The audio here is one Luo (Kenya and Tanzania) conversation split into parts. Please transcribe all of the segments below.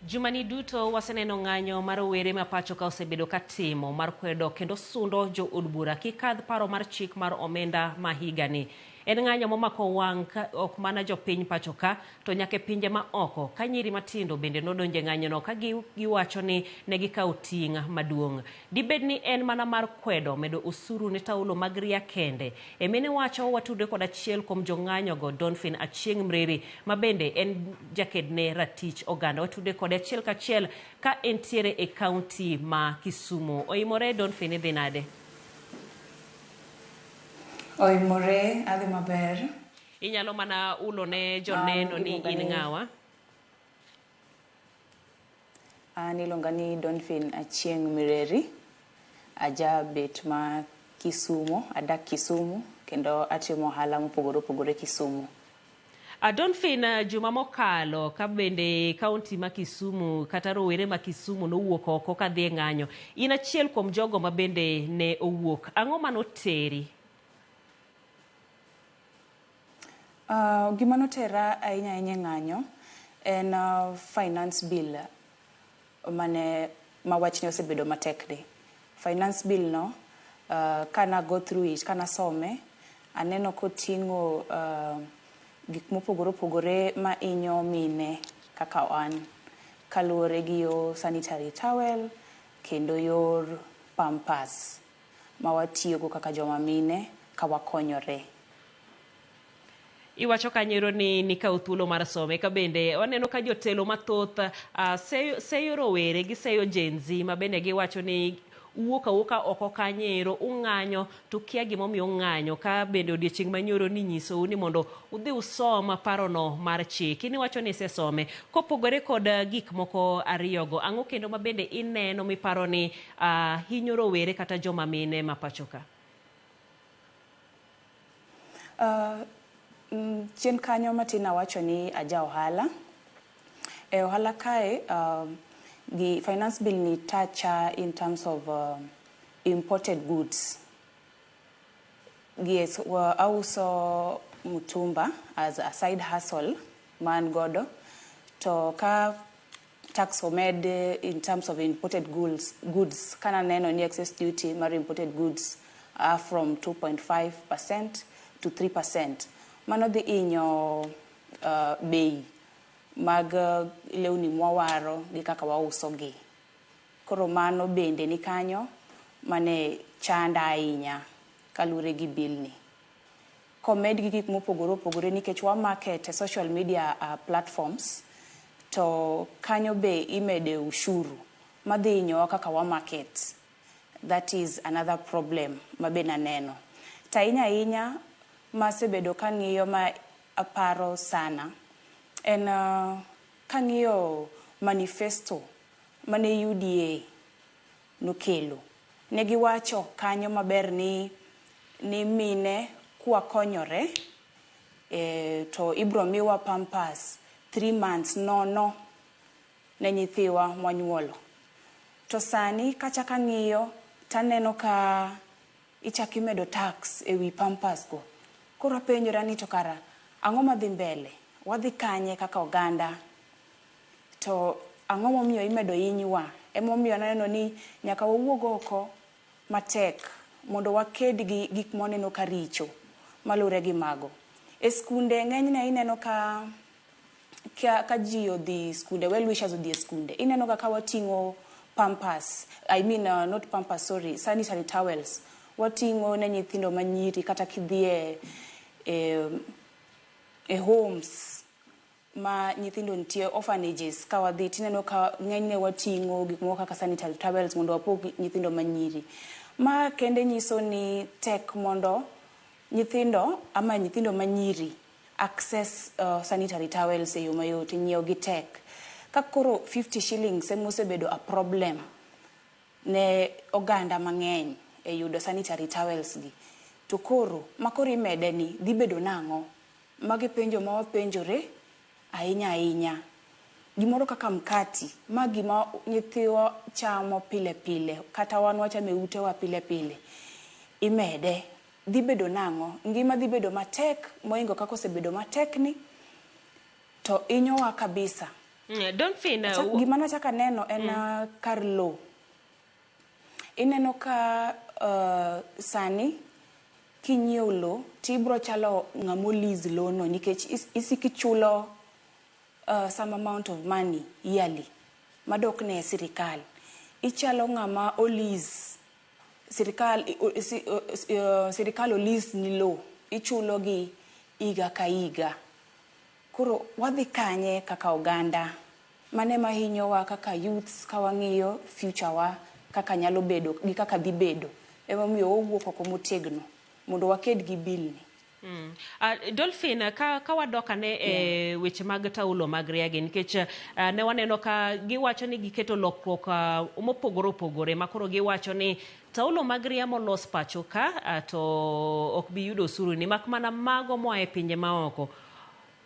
Jumani duto waseneno ng'anyo ma rowere ma pacho ka osebedo ka timo mar kwedo kendo sundo jo od bura kik kadh paro mar chik mar omenda ma higani. En ng'anyo momako wang' ok mana jopiny pacho ka to nyaka e pinje ma oko ka nyiri matindo bende nodonjo e ng'anyono ka giwacho ni ne gikawo ting' maduong'. Dibed ni en mana mar kwedo medo osuru ne taulo mag ria kende. E mine wacho watudre kod achiel kuom jong'anyogo Donphin Achieng' Mreri ma bende en jakedne ratich oganda. Watudre kode achiel kachiel ka entiere e kaunti ma Kisumu. Oimore Donphin, idhi nade? Oimore, adhi maber. Inyalo mana ulo ne joneno ni in ng'awa? An iluonga ni Donphin Achieng' Mireri. Aja bet ma Kisumu, adak Kisumu kendo atimo ohala mopogore opogore Kisumu. Donphin, juma mokalo ka bende kaunti ma Kisumu kata rowere ma Kisumu nowuok oko kadhi e ng'anyo. In achiel kuom jogo ma bende ne owuok. Ang'o manoteri? Gima notera ahinya ahinya e ng'anyo en finance bill mane ma wachne osebedo matek ni. Finance bill no kana go through it, kana some, aneno koting'o gik mopogore opogore ma inyo mine kaka wan kaluwore gi yo sanitary towel kendo yor pampers ma watiyogo kaka joma mine ka wakonyore. Iwacho kanyo ni nikawo thuolo mar some ka bende waneno ka jotelo mathoth seyo rowere giseyo Gen Z ma bende giwacho ni uwuok awuoka oko kanyo ung'anyo to kia gimomiyo ung'anyo ka bende odiochieng' manyoro ni nyisou ni mondo udhi usom parono mar chik. In iwacho ni isesome. Kopogore kod gik moko ariyogo, ang'o kendo ma bende ineno miparo ni hinyo rowere kata joma mine ma pacho ka? Chien kanyo matin awacho ni aja ohala. E ohala kae, gi finance bill ni tacha in terms of imported goods. Yes, auso mutumba as a side hustle man godo. To ka tax omed in terms of imported goods kana neno ni excess duty mar imported goods are from 2.5% to 3%. Mano dhi inyo bei mag lewni mwawaro gi kaka wauso gi. Koro mano bende ni kanyo mane chanda ahinya kaluwore gi bill ni. Komed gi gik mopogore opogore nikech wa market e social media platforms to kanyo be imede ushuru madhi hinyowa kaka wa market. That is another problem ma be naneno. To ahinya ahinya masebedo kang'iyo ma aparo sana en kang'iyo manifesto mane UDA nokelo. Ne giwacho kanyo maber ni mine kwakonyore to ibro miwa pampers 3 months nono ne nyithiwa mwanyuolo. To sani kachak ang'iyo taneno ka ichak imedo tax ewi pampers go. Koro apenjora ni to kara ang'o madhi mbele? Wadhi kanye kaka oganda? To ang'o momiyo imedo hinywa? Emomiyo aneno ni nyaka wawuog oko matek mondo waked gi gik mwaneno ka richo malure gi mago. E skunde ng'enyne ineno ka ji odhi skunde, well wishers odhi e skunde, ineno ga ka wating'o pampers, I mean not pampers, sorry, sanitary towels. Wating'o ne nyithindo manyiri kata kidhi e homes ma nyithindo nitie, orphanages, ka wadhi tineno ka ng'enyne wating'o gik moko kaka sanitary towels mondo wapog nyithindo manyiri. Ma kende nyiso ni tek mondo nyithindo ama nyithindo manyiri access sanitary towels e yo mayot, nyiewo gi tek. Ka koro 50 shillings emosebedo a problem ne oganda mang'eny e yudo sanitary towels gi, to koro makoro imede ni dhi bedo nang'o? Magi penjo ma wapenjore ahinya ahinya. Gimoro kaka mkati, ma gima nyithiwa chamo pile pile, kata wan wachamo e utewa pile pile, imede. Dhi bedo nang'o? Ngima dhi bedo matek mohingo kaka osebedo matek ni, to hinyowa kabisa. Dolphin, Gima nachako aneno en kar lowo. Ineno ka sani kinyiewo lowo tibiro chalo ng'ama o-lease lowo no nikech isiko ichulo some amount of money yearly madok ne sirikal. Ichalo ng'ama o-lease sirikal, sirikal o-lease ni lowo, ichulo gi higa ka higa. Koro wadhi kanye kaka oganda? Mano ema hinyowa kaka youths ka wang'iyo future wa kaka nyalo bedo gi kaka dhi bedo. Emomiyo wawuok oko motegno mondo waked gi bill ni. Dolphin, ka wadok ane e weche mag taulo mag riagi, nikech ne waneno ka giwacho ni giketo lokruok mopogore opogore, ma koro giwacho ni taulo mag ria molos pacho ka to ok bi yudo osuru ni, mak mana mago moa e pinje maoko.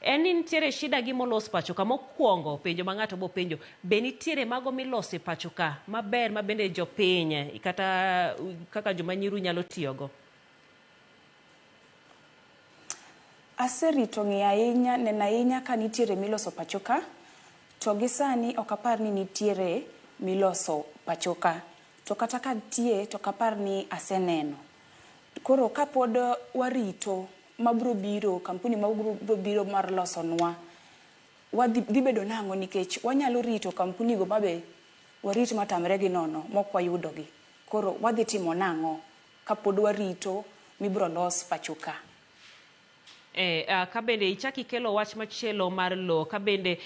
En ni nitiere shida gi molos pacho ka. Mokwongo, penjo ma ng'ato bopenjo, be nitiere mago miloso e pacho ka maber ma bende jopiny kata kaka joma nyiru nyalo tiyogo? Aserito ng'iyo ahinya, neno ahinya ka nitiere miloso pacho ka, to gi sani ok apar ni nitiere miloso pacho ka. To kata ka nitie to ok apar ni aseneno. Koro kapod warito mabiro biro, kampuni mabiro biro mar losonwa, wadhi dhi bedo nang'o nikech wanyalo rito kampuni go mabe warit matamre gi nono mok wayudogi. Koro wadhi timo nang'o kapod warito mibiro los pacho ka? Ka bende ichak ikelo wach machielo mar lowo, ka bende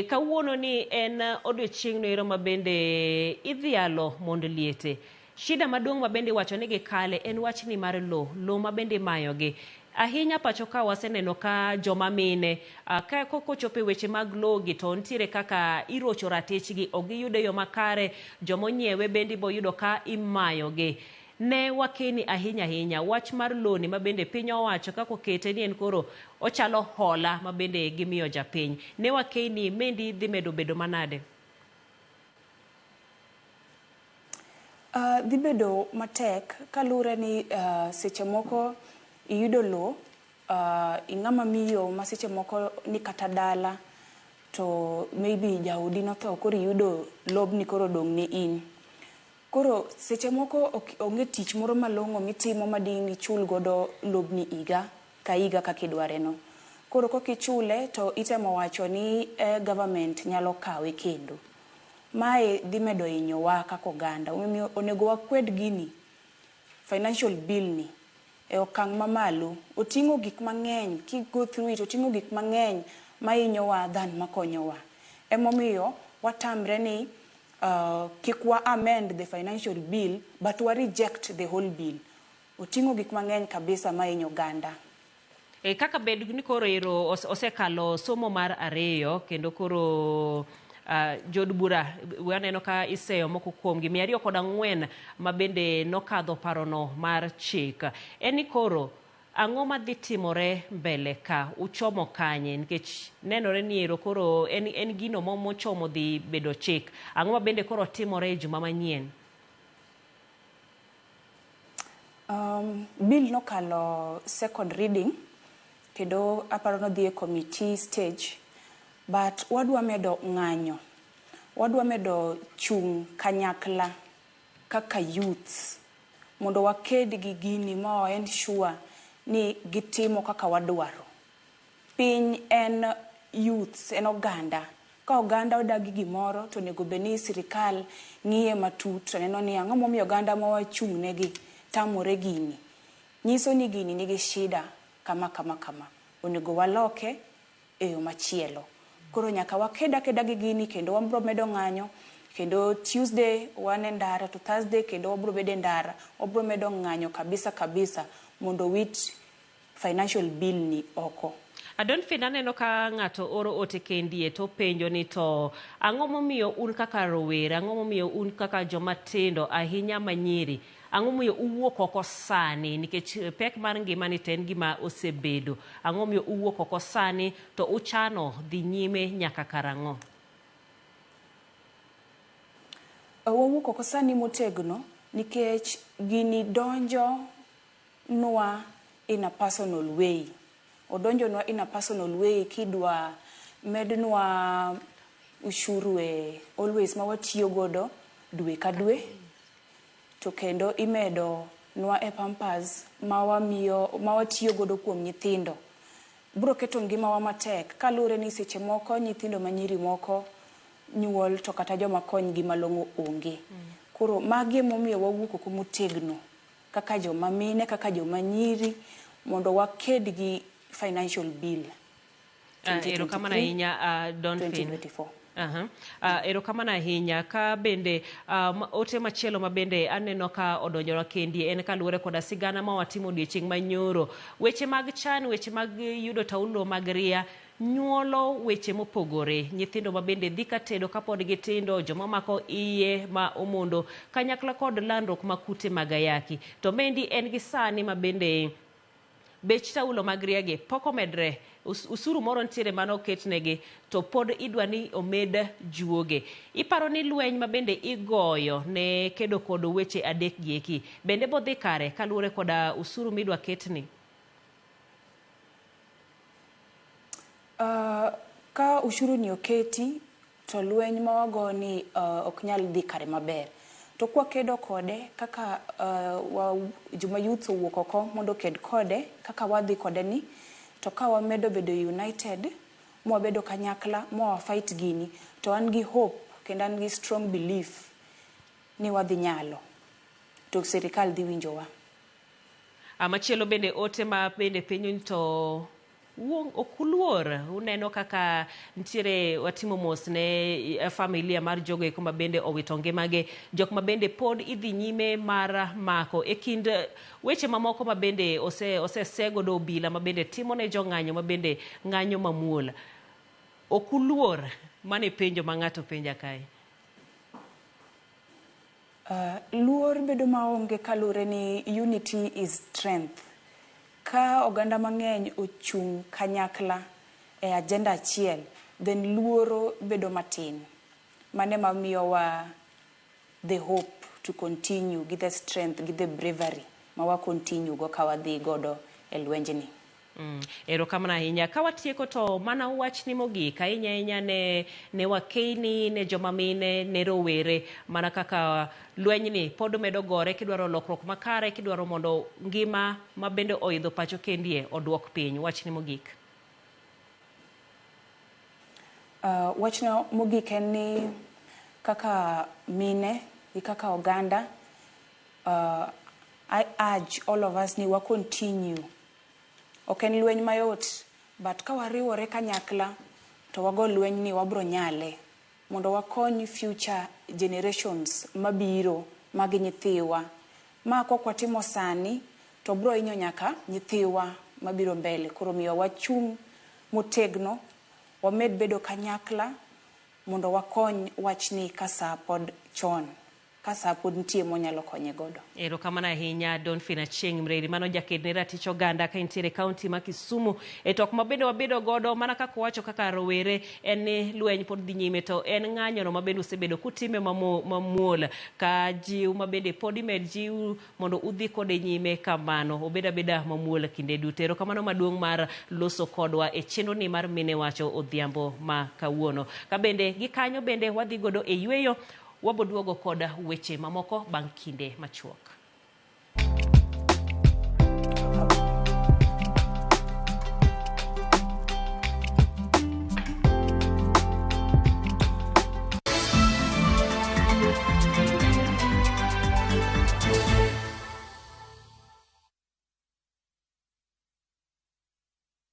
kawuono ni en odiochieng' noero ma bende idhialo mond liete. Shida maduong' ma bende iwacho ni gikale en wachni mar lowo, lowo ma bende imayogi. Ahinya pacho ka waseneno ka joma mine ka kochopo e weche mag lowo gi to nitiere kaka irocho ratichgi, ok giyudo e yo makare, joma onyiewe bende iboyudo ka imayogi. Ne wakeni ahinya ahinya wach mar lowo ni ma bende piny owacho kaka okete ni en koro ochalo hola ma bende gimiyo japiny. Ne wakeni mendi dhi medo bedo manade? Dhi bedo matek kaluwore ni seche moko iyudo lowo, ing'ama miyo ma seche moko ni kata dala to maybe jaodi notho, koro iyudo lobni koro odong' ne in. Koro seche moko onge tich moro malong'o mitimo mading' ichul godo lobni higa ka higa kaka idware no. Koro kokichule to itemo wacho ni government nyalo kawe kendo. Mae dhi medo hinyowa kaka oganda. Omiyo onego wakwed gini, financial bill ni, e okang' mamalo. Oting'o gik mang'eny, ki go through it, oting'o gik mang'eny mahinyowa than makonyowa. Emomiyo watamre ni kik wa amend the financial bill, but wa reject the whole bill. Oting'o gik mang'eny kabisa mahinyo oganda. Kaka bed ni koro ero osekalo somo mar ariyo kendo koro jood bura waneno ka iseyo moko kuomgi 204 ma bende nokadho parono mar chik. En ni koro ang'o madhi timore mbele ka uchomo kanye, nikech nenore ni ero koro en gino mochomo dhi bedo chik. Ang'o ma bende koro timore e juma manyien? Bill nokalo second reading kendo aparo nodhi e committee stage, but wadwa medo ng'anyo, wadwa medo chung' kanyakla kaka youths mondo waked gi gini ma wa ensure ni gitimo kaka wadwaro. Piny en youths, en oganda. Ka oganda odagi gimoro to onego bed ni sirikal ng'iye matut to neno ni ang'o momiyo oganda ma wachung' negi tamore gini. Nyiso ni gini nigi shida kama kama kama. Onego waloke e yo machielo. Koro nyaka waked akeda gi gini kendo wabro medo ng'anyo, kendo Tuesday wan e ndara to Thursday kendo wabro bedo e ndara. Wabro medo ng'anyo kabisa kabisa mondo wit financial bill ni oko. Adolphine, aneno ka ng'ato oro ote kendie to penjo ni to ang'o momiyo un kaka rowere, ang'o momiyo un kaka joma tindo ahinya manyiri, ang'o momiyo uwuok oko sani, nikech pek mar ngima ni to en gima osebedo. Ang'o momiyo uwuok oko sani to uchano dhi nyime nyaka karang'o? Wawuok oko sani motegno nikech gini donjo nwa in a personal way. Odonjo nwa in a personal way kidwa mednwa ushuru e always ma watiyo godo dwe ka dwe, to kendo imedo nwa e pampers ma wamiyo ma watiyo godo kuom nyithindo. Biro keto ngimawa matek kaluwore ni seche moko nyithindo manyiri moko nyuol to kata joma konygi malong'o onge. Koro magi emomiyo wawuok oko motegno kaka joma mine, kaka joma nyiri, mondo waked gi financial bill Erokamano ahinya, Donfin. 2024. Aha. Erokamano ahinya. Ka bende ote machielo ma bende aneno ka odonjora kendi en kaluwore koda sigana ma watimo odiochieng' manyoro. Weche mag chan, weche mag yudo taulo mag ria nyuolo weche mopogore. Nyithindo ma bende dhi ka tedo kapod gitindo, joma mako iye ma omondo, kanyakla kod landruok mag kute mag ayaki. To mendi en gi sani ma bende bech taulo mag ria gi pok omedre, usuru moro nitiere mane oketnegi to pod idwa ni omed juoge. Iparo ni lweny ma bende igoyo ne kedo kod weche adek gi eki bende bodhi kare kaluwore koda usuru midwa ketni? Ka ushuru ni oketi to lweny ma wago ni ok nyal dhi kare maber. To kwakedo kode kaka joma youths owuok oko mondo oked kode kaka wadhi kode ni, to ka wamedo bedo united mwabedo kanyakla mwa fight gini, to an gi hope kendo an gi strong belief ni wadhi nyalo to sirikal dhi winjowa. Machielo bende ote ma bende penjo ni to ok uluor, uneno kaka nitiere watimo mos ne familia mar jogo eko ma bende owito ngimagi, jok ma bende pod idhi nyime mar mako e kind weche mamoko ma bende osese godo obila ma bende timo ne jong'anyo ma bende ng'anyo mamuol. Ok uluor? Mano e penjo ma ng'ato penja kae. Luor bedo maonge kaluwore ni unity is strength. Ka oganda mang'eny ochung' kanyakla e agenda achiel, then luoro bedo matin. Mano ema miyowa the hope to continue gi the strength gi the bravery ma wa continue go ka wadhi godo e lwenjni. Erokamano ahinya. Ka watieko to mana wachni mogik ahinya ahinya ne wakeyni, ne joma mine, ne rowere, mana kaka lwenyni pod medo gore kidwaro lokruok makare, kidwaro mondo ngima ma bende oidho pacho kendie oduok piny. Wachni mogik. Wachna mogik en ni kaka mine gi kaka oganda, I urge all of us ni wa continue. Ok en lweny mayot, but ka wariwore kanyakla to wago lweny ni wabro nyale mondo wakony future generations mabiro mag nyithiwa. Ma kok watimo sani to bro hinyo nyaka nyithiwa mabiro mbele. Koro miyo wachung' motegno, wamed bedo kanyakla mondo wakony wachni ka saa pod chon, ka saa pod nitie mwanyalo konye godo. Erokamano ahinya Donfin Achieng' Mreri, mano jaked ne ratich oganda ka intiere e kaunti ma Kisumu. E tok ma bende wabedo godo mana kaka owacho kaka rowere en ni lweny pod dhi nyime to en ng'anyono ma bende usebedo kutime mamuol ka jiw ma bende pod imed jiw mondo udhi kode nyime kamano, obed abeda mamuol kinde duto. Erokamano maduong' mar loso kodwa e chenro ni mar Mine Wacho odhiambo ma kawuono. Ka bende gi kanyo bende wadhi godo e yweyo, waboduogo kod weche mamoko bang' kinde machuok.